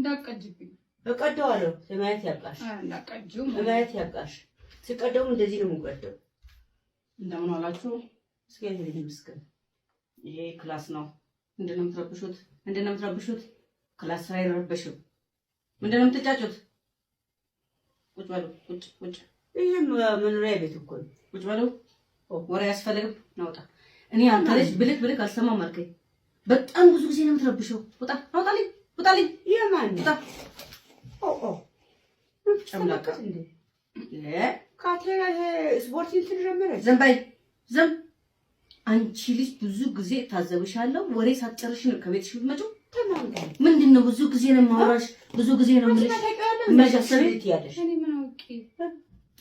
እንዳትቀጅብኝ። እቀደዋለሁ። ለማየት ያብቃሽ፣ እንዳትቀጂው። ለማየት ያብቃሽ። ስቀደውም እንደዚህ ነው የምቀደው። እንደምን ዋላችሁ? እግዚአብሔር ይመስገን። ይሄ class ነው። ምንድን ነው የምትረብሹት? ምንድን ነው የምትረብሹት? Class ስራ አይረበሽም። ምንድን ነው የምትጫጩት? ቁጭ በሉ። ቁጭ ቁጭ። ይሄ መኖሪያ ቤት እኮ ነው። ቁጭ በሉ። ወሬ አያስፈልግም። ናውጣ። እኔ አንተ ልጅ ብልክ ብልክ አልሰማም አልከኝ። በጣም ብዙ ጊዜ ነው የምትረብሸው። ውጣ፣ አውጣልኝ፣ ውጣልኝ። የማን ውጣ። ኦ ኦ። ጨምላቃ። እንዴ ካቴራ ይሄ ስፖርት እንትን ጀመረች። ዝም በይ ዝም። አንቺ ልጅ ብዙ ጊዜ ታዘብሻለሁ። ወሬ ሳትጨርሽ ነው ከቤትሽ የምትመጪው። ተማንጋ ምንድን ነው? ብዙ ጊዜ ነው የማወራሽ፣ ብዙ ጊዜ ነው የምልሽ። መጃሰብ ያለሽ እኔ ምን አውቄ?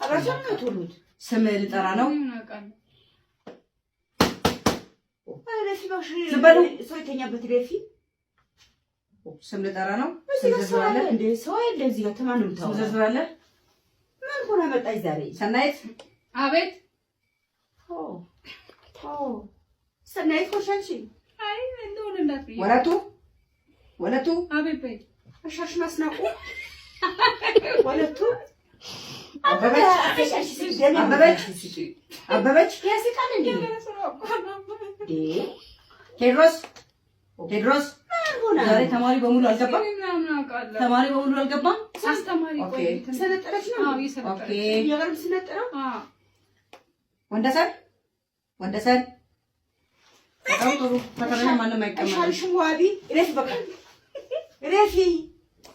አብራችሁ ነው የምትውሉት። ስም ልጠራ ነው። እኔ ምን አውቃለሁ? ረፊ እባክሽ፣ ዝም በሉ። ሰው የተኛበት ረፊ። ስም ልጠራ ነው። እዚህ ስም ጋር ሰው ዝርዝር አለ አለ። እንዴ? ሰው አለ እዚህ ጋር። ተማን ነው ስም የምታወራው? ዝርዝር አለ። ምን ሆና መጣች ዛሬ? ሰናይት። አቤት። ኦ ኦ፣ ሰናይት ሆንሽ አንቺ? አይ እንደሆነላት ብዬ። ወለቱ፣ ወለቱ። አቤት በይ። አሻሽን አስናቁ ወለቱ። አበበች፣ አበበች፣ አበበች። ያስቃል እንዴ? እንዴ? ቴድሮስ፣ ቴድሮስ። ምን ሆና? ዛሬ ተማሪ በሙሉ አልገባም። እኔ ምናምን አውቃለሁ። ተማሪ በሙሉ አልገባም። አስተማሪ። Okay። ቆይ እንትን- ሰነጠረች ነው። አዎ እየሰለጠነች። Okay። እኛ ጋርም ስነጥረው። አዎ። ወንደሰን፣ ወንደሰን። በጣም ጥሩ። ፈተና ላይ ማንም አይቀመጥም። አይሻልሽም? ዋቢ ረፊ፣ በቃ ረፊ።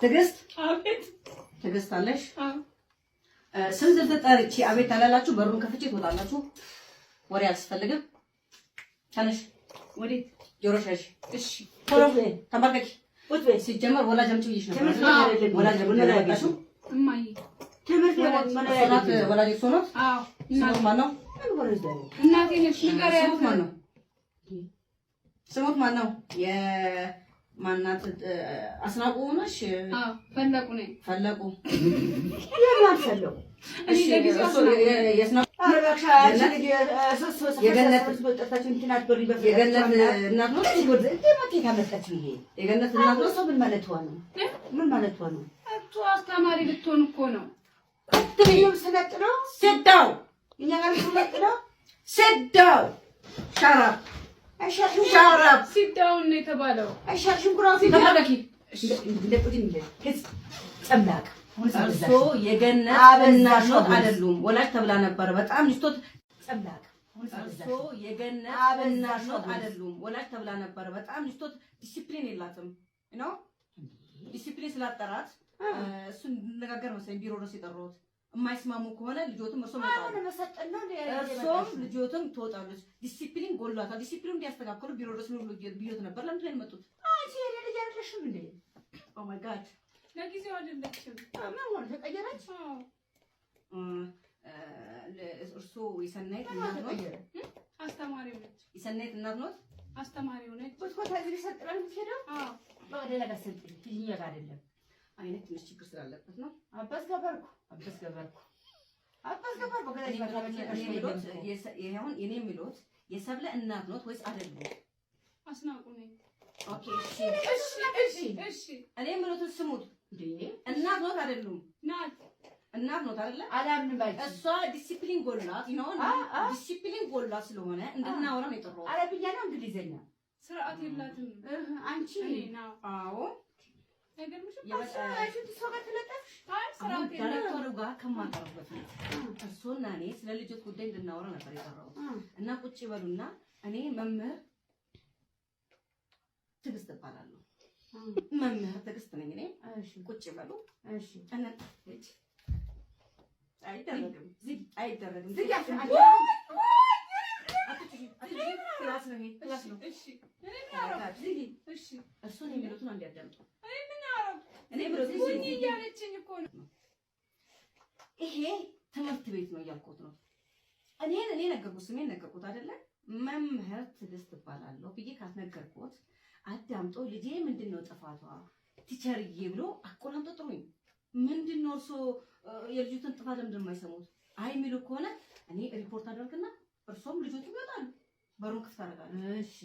ትዕግስት። አቤት። ትዕግስት አለሽ? አዎ። ስም ዝርዝር ጠርቼ አቤት አላላችሁ በሩን ከፍቼ ትወጣላችሁ። ወሬ አያስፈልግም። ተነሽ። ወዴት? ጆሮሽ ያዥ። እሺ። ቶሎ ተንበርከኪ። ቁጭ በይ። ሲጀመር ወላጅ አምጪ ብዬሽ ነበር። ትምህርት ቤት አይደለም። ወላጅ ለምን መኖሪያ ቤት ያመጣሽው? ነው። እማዬ። ትምህርት ቤት መኖሪያ እሷ ናት ቤት ነው። ወላጅ፣ እሷ ናት። አዎ። ስሙት ማን ነው? ምን ሆነች ዛሬ? እናቴ ነች። ንገሪያት። ስሙት ማን ነው? ስሙት ማን ነው? የማናት አስናቁ ነሽ? አዎ ፈለቁ ነኝ። ፈለቁ። የማን ፈለጉ? እኔ ለጊዜው እሱ አስናቁ። የአስናቁ ኧረ እባክሽ አንቺ ልጅ ሶስት ሶስት ሶስት ጠርታችሁ እንትን አትበሉኝ። በፍቅር። የገነት እናት ነው። እንዴ ማቴ ታመጣችሁ ይሄ? የገነት እናት ነው። እሷ ምን ማለቷ ነው? ምን ማለቷ ነው? እሷ አስተማሪ ልትሆን እኮ ነው። ትልዩም ስነጥለው Sit down. እኛ ጋር ስነጥለው። Sit down. Shut up. አይሻልሽም? Shut up. Sit down ነው የተባለው። አይሻልሽም? ኩራፊ። ተንበርከኪ። እንደ ቁጭ እንደ ጨምላቅ። እርሶ የገነት እናት ኖት አይደሉም? ወላጅ ተብላ ነበረ። በጣም ልጅቶት ጨምላቅ። እርሶ የገነት እናት ኖት አይደሉም? ወላጅ ተብላ ነበረ። በጣም ልጅቶት ዲሲፕሊን የላትም ነው። ዲሲፕሊን ስላጠራት እሱን እንነጋገር መሰለኝ ቢሮ ድረስ የጠራሁት። የማይስማሙ ከሆነ ልጆትም እርሶም ይወጣሉ። አሁን መሰጠን ነው። እርሶም ልጆትም ትወጣለች። ዲሲፕሊን ጎሏታል። ዲሲፕሊን እንዲያስተካክሉ ቢሮ ድረስ ነው ብዮት ነበር። ለምንድን ነው የመጡት? አንቺ የኔ ልጅ አይደለሽም እንዴ? Oh my God. ለጊዜው አይደለችም። ምን ሆነ? ተቀየረች? አዎ። እርሶ የሰናይት ምን እናት ኖት? ተቀየረ? አስተማሪ ሆነች። የሰናይት እናት ኖት? አስተማሪ ሆነች። ኮትኮታ እዚህ ሰጥራል የምትሄደው? አዎ። በሌላ ጋር ሰልጥኝ፣ እኛ ጋር አይደለም። አይነት ትንሽ ችግር ስላለበት ነው። አባስ ገበርኩ፣ አባስ ገበርኩ፣ አባስ ገበርኩ። ይሄውን የኔ የሚሉት የሰብለ እናት ኖት ወይስ አይደሉም? አስናቁ ነኝ። Okay እሺ። እሺ እሺ እሺ። እኔ የምሉትን ስሙት። እንዴ? እናት ኖት አይደሉም? ናት። እናት ኖት አይደለ? አላምንም ባንቺ። እሷ ዲሲፕሊን ጎላት ነው። ዲሲፕሊን ጎላት ስለሆነ እንድናወራ ነው የጠራሁት። አረብኛ ነው እንግሊዘኛ? ስርዓት የላትም። አንቺ? እኔ ነው። አዎ። አይገርምሽም? አንቺ ሰው ጋር ተለጠፍሽ? አይ አሁን ስርዓት የላትም። ዳይሬክተሩ ጋር ከማቀርብ በፊት እርሶና እኔ ስለ ልጆት ጉዳይ እንድናወራ ነበር የጠራሁት። እና ቁጭ በሉና እኔ መምህር ትዕግስት እባላለሁ። መምህር ትዕግስት ነኝ እኔ። ቁጭ በሉ። እሺ። እነ አይደረግም፣ አይደረግም። ዝጊ አፍሽን። አትጩሂ፣ አትጩሂ። Class ነው ይሄ፣ class ነው። እሺ እኔ ምን አደረኩ? ዝጊ። እሺ። እርሶን የሚሉትን አንድ ያዳምጡ። እኔ ምን አደረኩ? እኔ የምሉትን ሁኚ ስሙ። እያለችኝ እኮ ነው። ይሄ ትምህርት ቤት ነው እያልኩት ነው። እኔን እኔ ነገርኩት፣ ስሜን ነገርኩት አይደለ? መምህር ትዕግስት እባላለሁ ብዬ ካስነገርኩት አዳምጦ ልጄ ምንድን ነው ጥፋቷ teacher ዬ ብሎ አቆላምጦ ጥሩኝ። ምንድን ነው እርሶ የልጅቱን ጥፋት ለምንድን ነው የማይሰሙት? አይ የሚሉ ከሆነ እኔ ሪፖርት አደርግና እርሶም ልጆቹ ይወጣሉ። በሩን ክፍት አደርጋለሁ። እሺ፣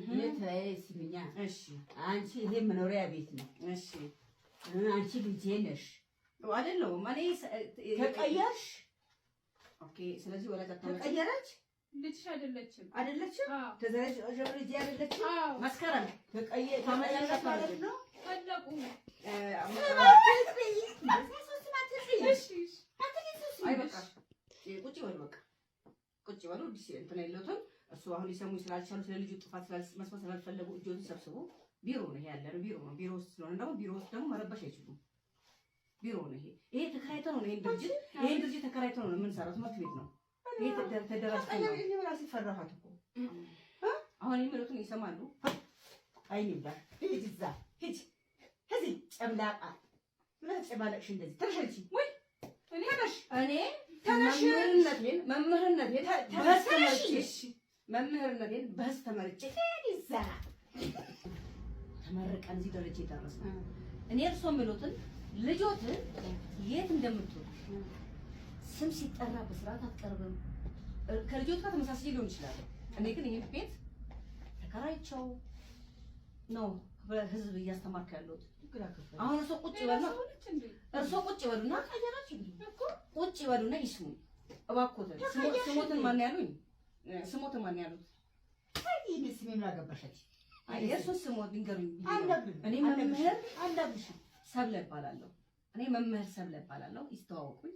እኔ ተይ ስሚኛ። እሺ። አንቺ ይሄ መኖሪያ ቤት ነው። እሺ። አንቺ ልጄ ነሽ። አይደለሁም እኔ። ተቀየርሽ? Okay። ስለዚህ ወላጅ አታመጭም። ተቀየረች? ልጅሽ አይደለችም። አይደለችም? አዎ። ተዛሬ ጀምሮ ልጄ አይደለችም? አዎ። መስከረም ተቀየረች ማለት ነው። ፈለቁ። እሺ፣ እሺ። አይ በቃ ቁጭ ይበሉ፣ በቃ ቁጭ ይበሉ። ዲስ እንትን የለውትም። እሱ አሁን ሊሰሙኝ ስላልቻሉ፣ ስለ ልጁ ጥፋት መስማት ስላልፈለጉ እጆትን ሰብስቦ ቢሮ ነው ይሄ ያለ ነው፣ ቢሮ ነው። ቢሮ ውስጥ ስለሆነ ደግሞ ቢሮ ውስጥ ደግሞ መረበሽ አይችሉም። ቢሮ ነው ይሄ። ይሄ ተከራይተው ነው ይሄን ድርጅት ተከራይተው ነው የምንሰራው። ትምህርት ቤት ነው ይሄ፣ ተደራጅቶ ነው። እኔ እራሴ ፈራኋት እኮ። አሁን የሚሉትን ይሰማሉ። አይኔ ብላ ሂጅ፣ እዛ ሂጅ፣ እዚህ ጨምላቃ ምን ተጨማለቅሽ እንደዚህ? ተነሽ አንቺ። ወይ እኔ ተነሽ። እኔ ተነሽ። መምህርነቴን በህዝብ ተነሽ። ተመርጬ፣ መምህርነቴን በህዝብ ተመርጬ እዛ ተመርቀን እዚህ ደረጃ የደረስነው። እኔ እርስዎ የሚሉትን ልጆትን የት እንደምትውል ስም ሲጠራ በስርዓት አትቀርብም። ከልጆት ጋር ተመሳስዬ ሊሆን ይችላል። እኔ ግን ይሄን ቤት ተከራይቼው ነው ህዝብ እያስተማርኩ ያለሁት። አሁን እርስዎ ቁጭ ሌላ ይበሉና ሰው ነች እንዴ? እርስዎ ቁጭ ይበሉና እኮ ቁጭ ይበሉና ይስሙኝ እባክዎትን። ስሞትን ማን ያሉኝ? ስሞትን ማን ያሉት? ይሄን ስሜ ምን አገባሽ አንቺ? አይ የእርሱን ስሞት ይንገሩኝ ብዬ ነው። አልነግርሽም። እኔ መምህር አልነግርሽም። ሰብለ እባላለሁ። እኔ መምህር ሰብለ እባላለሁ። ይስተዋወቁኝ።